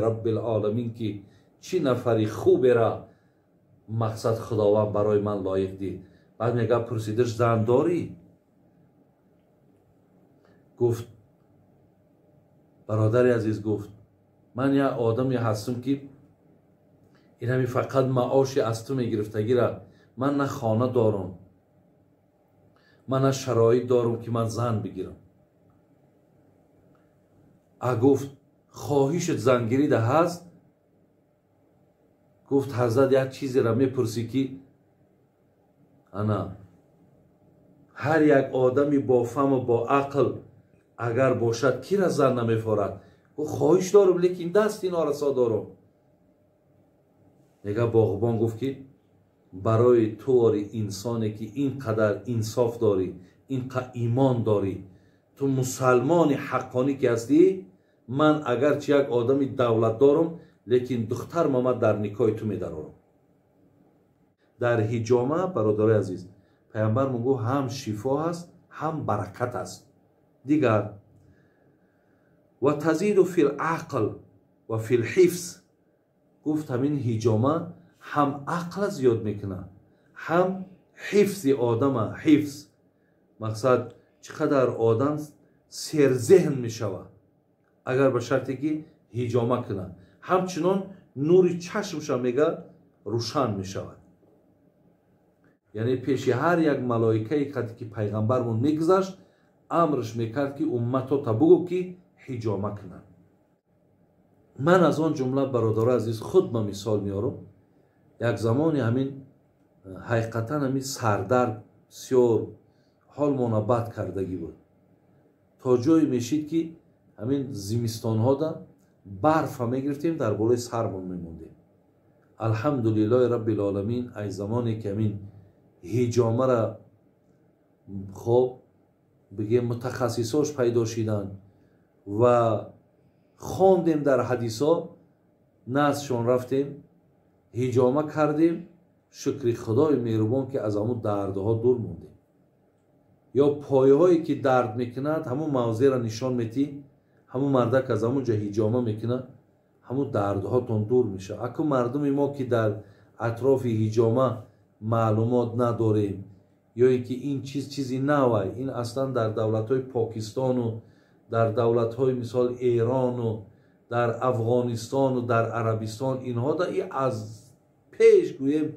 Раббил оламин, ки чӣ нафари хубера мақсад Худованд барои ман лоиқ дид. Баъд мега, пурсидаш: «Зан дорӣ?» Гуфт: «Бародари азиз, — гуфт, — ман як одаме ҳастам, ки инами фақат маоши аз ту мегирифтагира. Ман на хона дорам, ман на шароит дорам, ки ман зан бигирам». А гуфт: «Хоҳишат зангирида ҳаст?» Гуфт: «Ҳазрат, як чизеро мепурсӣ, ки ана ҳар як одами бофаҳму бо ақл агар бошад, кира зан намефорад? Гуфт: «Хоҳиш дорам, лекин дасти норасо дорам». Мега, боғбон гуфт, ки барои туори инсоне ки ин қадар инсоф дорӣ, ин қадар имон дорӣ, ту мусалмони ҳаққонӣ ки ҳастӣ, ман агарчи як одами давлат дорам, лекин духтар мама дар никоҳи ту медарорам». Дар ҳиҷома, бародарои азиз, пайғамбар мегӯ, ҳам шифо ҳаст, ҳам баракат аст. Дигар ва тазиду фил ақл ва фил ҳифз. Гуфт, ҳамин ҳиҷома ҳам ақла зиёд мекунад, ҳам ҳифзи одама. Ҳифз мақсад, чӣ қадар одам серзеҳн мешавад, агар ба шарте ки ҳиҷома кунад. Ҳамчунон нури чашмша, мега, рӯшан мешавад. Яъне пеши ҳар як малоикае қати ки пайғамбармон мегузашт, амрш мекард, ки умматота бугӯ, ки ҳиҷома кунанд. Ман аз он ҷумла, бародаро азиз, худ ба мисол меорам. Як замони ҳамин ҳақиқатан ҳамин сардард бисёр ҳолмона бад кардагӣ буд, то ҷое мешид, ки ҳамин зимистонҳода барфа мегирифтем, дар болои сармон мемондем. Алҳамдулиллоҳи раббил оламин, ай замоне ки ҳамин ҳиҷомара, хоб бигем, мутахассисош пайдо шиданд ва хондем дар ҳадисо, наздшон рафтем, ҳиҷома кардем, шукри Худои меҳрубон, ки аз ҳамун дардҳо дур мондем. Ё пойҳое ки дард мекунад, ҳамун мавзеъро нишон метӣ, ҳамун мардак аз ҳамун ҷо ҳиҷома мекунад, ҳамун дардҳотон дур мешавад. Аку мардуми мо, ки дар атрофи ҳиҷома маълумот надорем, ё ин ки ин чиз чизи навай, ин аслан дар давлатҳои Покистону дар давлатҳои мисол Эрону дар Афғонистону дар Арабистон, инҳо да и аз пеш, гӯем,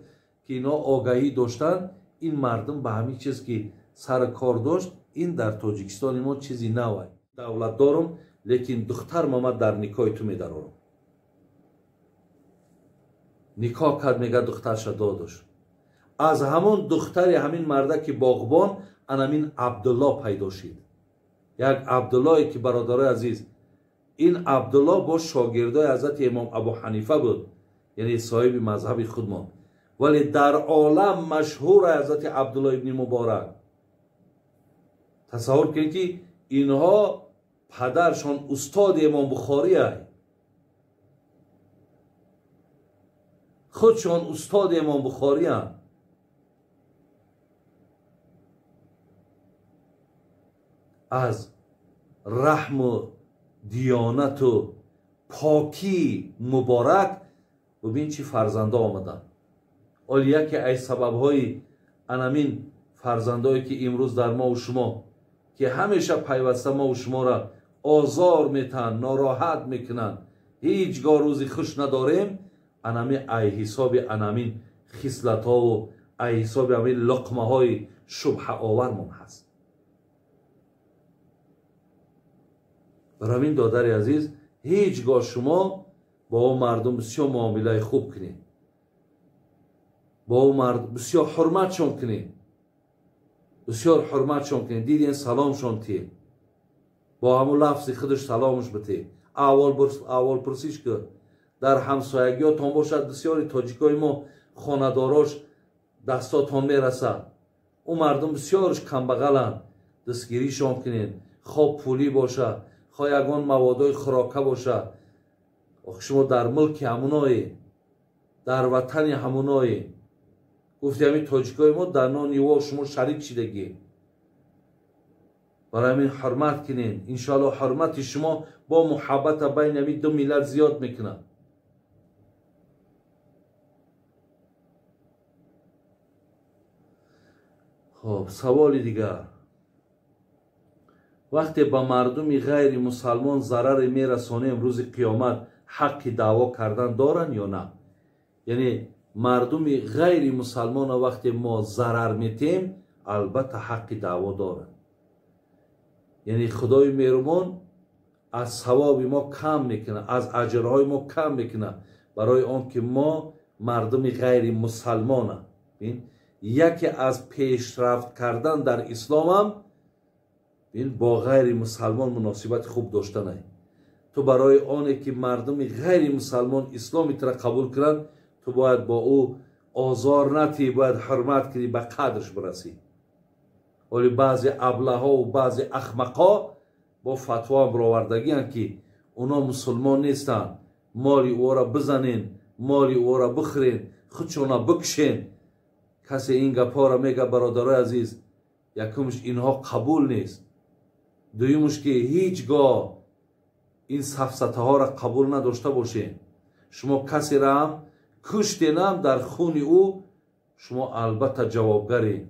ки инҳо огаҳӣ доштанд. Ин мардум ба ҳамин чиз ки сари кор дошт, ин дар Тоҷикистони мо чизи навай. Давлат дорам, лекин духтар мама дар никоҳи ту медарорам. Никоҳ кард, мега, духтарша додуш. Аз ҳамон духтари ҳамин мардаки боғбон анамин Абдулло пайдо шид. Як Абдуллое ки, бародарои азиз, ин Абдулло бо шогирдои ҳазрати имом Абу Ҳанифа буд, яъне соҳиби мазҳаби худмон, вале дар олам машҳур ҳазрати Абдулло ибни Муборак. Тасаввур кунед, ки инҳо падаршон устоди имом Бухорӣ ай, худшон устоди имом Бухорианд. Аз раҳму диёнату покии Муборак бубин, чӣ фарзандо омаданд. Оли яке аз сабабҳои анамин фарзандое, ки имрӯз дар мову шумо, ки ҳамеша пайваста мову шуморо озор метаҳанд, нороҳат мекунанд, ҳеҷ гоҳ рӯзи хуш надорем, анами ай ҳисоби анамин хислатҳову ай ҳисоби ҳамин луқмаҳои шубҳаовармон ҳаст. Барои ҳамин, додари азиз, ҳеҷ гоҳ шумо бо ӯ мардум бисёр муомилаи хуб кунед, бо ӯ бисёр ҳурматшон кунед, бисёр ҳурматшон кунед. Диден, саломшон тиед, бо ҳамун лафзи худаш саломш битед, аҳволпурсиш кун. Дар ҳамсоягиётон бошад, бисёри тоҷикои мо хонадорош дастотон мерасад, ӯ мардум бисёрш камбағаланд, дастгиришон кунед, хоб пулӣ бошад, хоҳ ягон маводои хӯрока бошад. Ох, шумо дар мулки ҳамуное, дар ватани ҳамуное. Гуфти ҳамин тоҷикои мо дар нони во шумо шарик шидагӣ. Барои ҳамин ҳурмат кунед. Иншоаллоҳ ҳурмати шумо бо муҳаббата байни ҳамин ду миллат зиёд мекунад. Хоб, саволи дигар. Вақте ба мардуми ғайри мусалмон зараре мерасонем, рӯзи қиёмат ҳаққи даъво кардан доранд ё на? Яъне мардуми ғайри мусалмона вақте мо зарар метем, албатта ҳаққи даъво доранд. Яъне Худои меҳрубон аз савоби мо кам мекунад, аз аҷрҳои мо кам мекунад, барои он ки мо мардуми ғайри мусалмона. Яке аз пешрафт кардан дар исломам бо ғайри мусалмон муносибати хуб доштанай. Ту барои оне ки мардуми ғайри мусалмон исломи тура қабул кунанд, ту бояд бо ӯ озор натӣ, бояд ҳурмат кунӣ, ба қадрш бирасӣ. Вале баъзе аблаҳо ва баъзе ахмақҳо бо фатво баровардагианд, ки оно мусулмон нестанд, моли ӯро бизанен, моли ӯро бихӯрен, худшона бикушен. Касе ин гапҳоро мега, бародарои азиз, якумш инҳо қабул нест, дуюмш ки ҳеҷ гоҳ ин сафсатаҳоро қабул надошта бошед. Шумо касеро ҳам куштенам, дар хуни ӯ шумо албатта ҷавобгаред.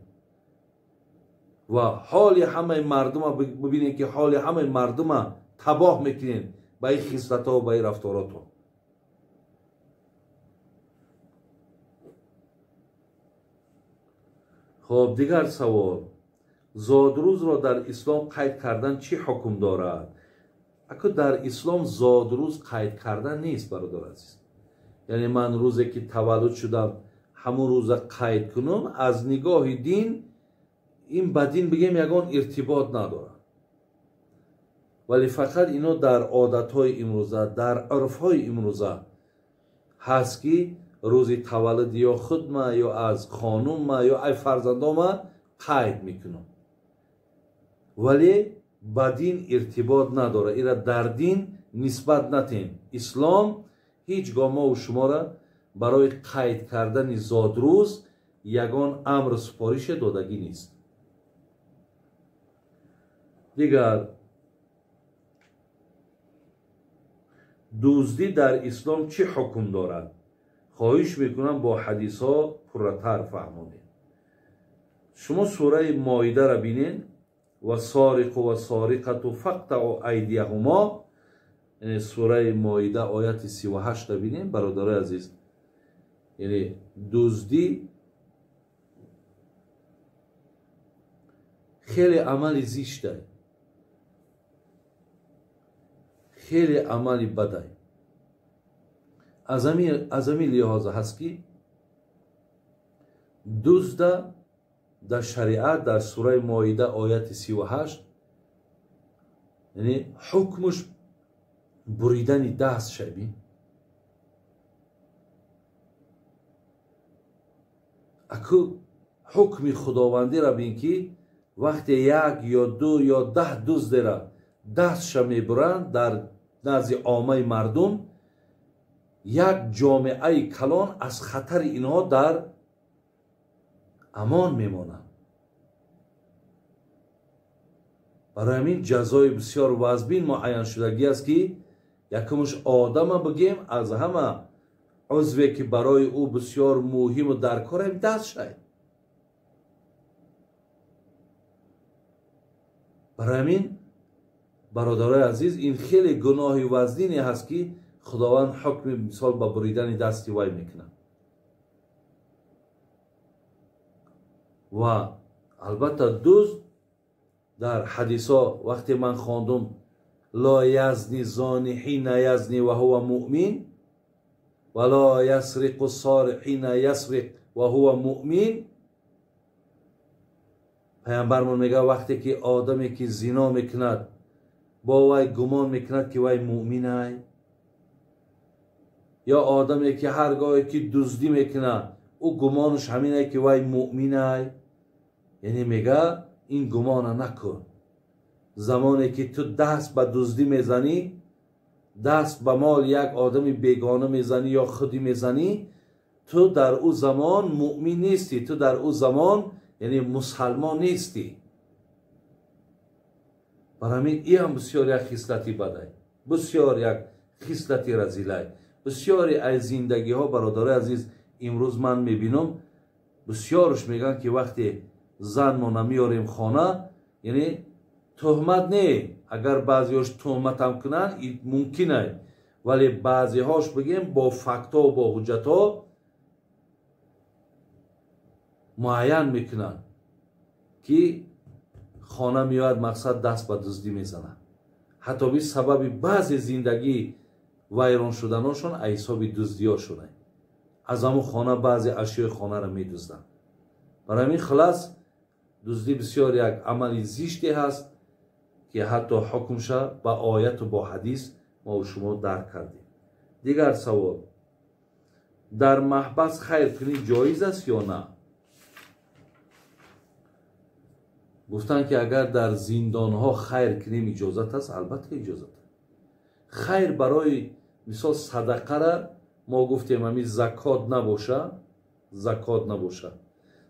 Ва ҳоли ҳамаи мардума бибинед, ки ҳоли ҳамаи мардума табоҳ мекунед ба ин хислатҳо, ба ин рафторотон. Хоб, дигар савол. Зодрӯзро дар ислом қайд кардан чӣ ҳукм дорад? Аку дар ислом зодрӯз қайд кардан нест, бародар азиз. Яъне ман рӯзе ки таваллуд шудам, ҳамун рӯза қайд кунам, аз нигоҳи дин ин ба дин бигем ягон иртибот надорад. Вале фақат ино дар одатҳои имрӯза, дар урфҳои имрӯза ҳаст, ки рӯзи таваллуд ё худма, ё аз хонумма, ё ай фарзандома қайд мекунам. Вале ба дин иртибот надорад. Ира дар дин нисбат натем. Ислом ҳеҷ гоҳ мову шуморо барои қайд кардани зодрӯз ягон амру супорише додагӣ нест. Дигар, дуздӣ дар ислом чӣ ҳукм дорад? Хоҳиш мекунам бо ҳадисҳо пурратар фаҳмонед. Шумо сураи Моидаро бинед, ва сориқу ва сориқату фақтаъу айдияҳумо, яъне сураи Моида ояти 38-ро бинед, бародарои азиз. Яъне дуздӣ хеле амали зиштай, хеле амали бадай. Аз ҳамин лиҳоза ҳаст, ки дузда дар шариат дар сураи Моида ояти 38, яъне ҳукмаш буридани даст шаби. Аку ҳукми худовандиро бин, ки вақте як ё ду ё 10 дуздера дастша мебуранд дар назди оммаи мардум, як ҷомеаи калон аз хатари инҳо дар амон мемонанд. Барои ҳамин ҷазои бисёр вазбин муайяншудагӣ аст, ки якумш одама бигем, аз ҳама узве ки барои ӯ бисёр муҳиму даркор ҳам даст шавад. Барои ҳамин бародарои азиз, ин хеле гуноҳи вазнине ҳаст, ки Худованд ҳукми мисол ба буридани дасти вай мекунад. Ва албатта дузд дар ҳадисҳо вақте ман хондум, ло язни зони ҳина язни ва ҳува муъмин ва ло ясриқу сори ҳина ясриқ ва ҳува муъмин, паямбармон мегӯяд вақте ки одаме ки зино мекунад бо вай гумон мекунад ки вай муъминай, ё одаме ки ҳар гоҳе ки дуздӣ мекунад ӯ гумонаш ҳаминае ки вай муъминай, яъне мегӯяд ин гумона накун. Замоне ки ту даст ба дуздӣ мезанӣ, даст ба мол як одами бегона мезанӣ ё худӣ мезанӣ, ту дар ӯ замон муъмин нестӣ, ту дар ӯ замон яъне мусалмон нестӣ. Барои ҳамин иам бисёр як хислати бадай, бисёр як хислати разилай. Бисёре аз зиндагиҳо, бародарои азиз, имрӯз ман мебинам, бисёрш мегӯянд, ки вақте занмона меорем хона, яъне тӯҳмат не, агар баъзеҳош тӯҳматам кунанд, мумкин ай, вале баъзеҳош бигем бо фактҳо, бо ҳуҷҷатҳо муайян мекунанд, ки хона меояд, мақсад даст ба дуздӣ мезанад. Ҳатто би сабаби баъзе зиндагӣ вайрон шуданошон аз ҳисоби дуздиҳошон. Аз ҳамун хона баъзе ашёи хонаро медузданд. Барои ҳамин хулас дуздӣ бисёр як амали зиште ҳаст, ки ҳатто ҳукмша ба ояту бо ҳадис мо шумо дарк кардем. Дигар савол: дар маҳбас хайр кунӣ ҷоиз аст ё на? Гуфтанд, ки агар дар зиндонҳо хайр кунем иҷозат аст. Албатта иҷозат аст. Хайр барои мисол садақара мо гуфтем, ҳамин закот набоша, закот набоша,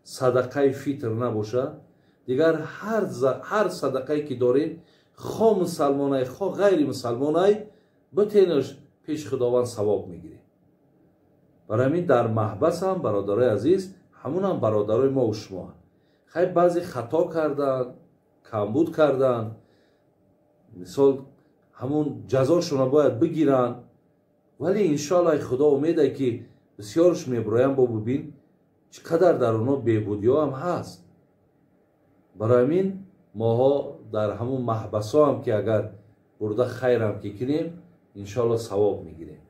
садақаи фитр набоша, дигар ҳар садақае ки дорем, хо мусалмонай, хо ғайри мусалмонай, битенаш пеш Худованд савоб мегирем. Барои ҳамин дар маҳбас ҳам, бародарои азиз, ҳамунам бародарои мо ва шумо. Хай баъзе хато карданд, камбуд карданд, мисол ҳамун ҷазошонро бояд бигиранд, вале иншоаллоҳ Худо умеде ки бисёрш меброянд. Бо бибин чӣ қадар дар онҳо бебудиҳо ҳам ҳаст. Барои ҳамин моҳо дар ҳамун маҳбасҳо ҳам ки агар бурда хайрам ки кунем, иншоаллоҳ савоб мегирем.